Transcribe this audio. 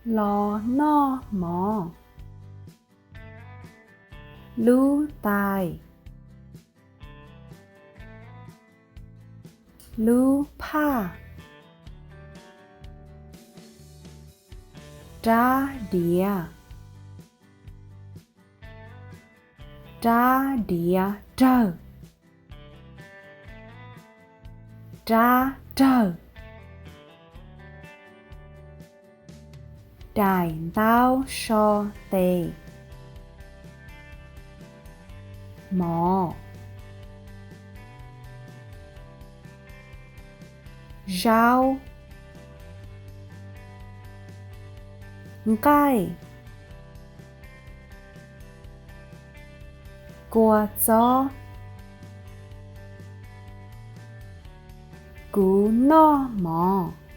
Los noj mov. Lub tais. Lub phaj. Rab diav. Rab diav rawg. Rab rawg. Daim ntaub so tes. Mov. Zaub. Nqaij. Kua txob. Kuv noj mov.